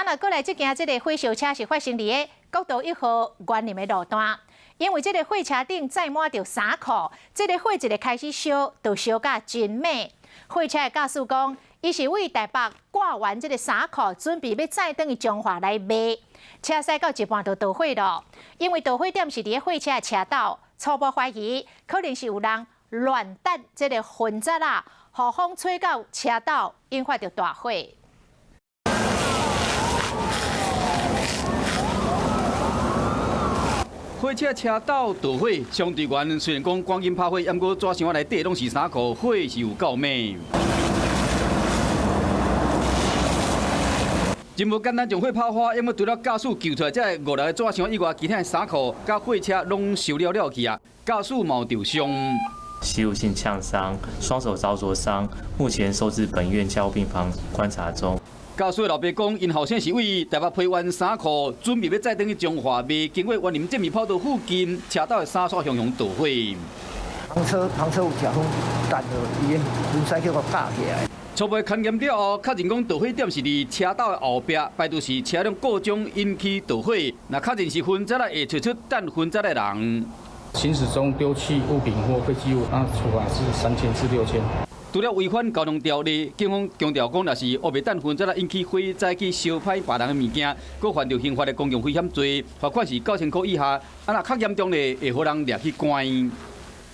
啊，若過來這件這个火燒車是發生佇个國道1號員林的路段，因為這个貨車頂載滿著衫褲，這个火一个開始燒，就燒甲真猛。貨車的駕駛講，伊是為台北掛完這个衫褲，準備欲載轉去彰化來賣，車駛到一半就著火囉。因為著火點是佇個貨車的車斗，初步懷疑可能是有人亂擲這个雲節仔，予風吹到車斗，引發著大火。貨車車斗著火，相對員雖然講趕緊拍火，毋過紙箱仔內底攏是衫褲，火是有夠猛。真無簡單將火拍花，毋過除了駕駛救出來這五六個紙箱以外，其他的衫褲佮貨車攏燒了了去啊！駕駛嘛有受傷，吸入性嗆傷，雙手燒灼傷，目前收治本院加護病房觀察中。駕駛老爸講，𪜶後生是為台北批完衫褲，準備欲載轉去彰化賣，經過員林正面跑道附近，車斗的衫煞雄雄著火。旁車旁車有颱風，彈落伊的輪胎叫佮咬起來。初步勘驗了後，確認講著火點是佇車斗的後壁，排除是車輛故障引起著火。若確認是雲節仔，會揣出擲雲節的人。行駛中丟棄物品或廢棄物，那處罰是3000至6000。除了違反交通條例，警方強調講，若是烏白擲雲節仔引起火災去燒歹別人的物件，閣犯著刑法的公共危險罪，罰款是9000箍以下。啊，若較嚴重的，會予人掠去關。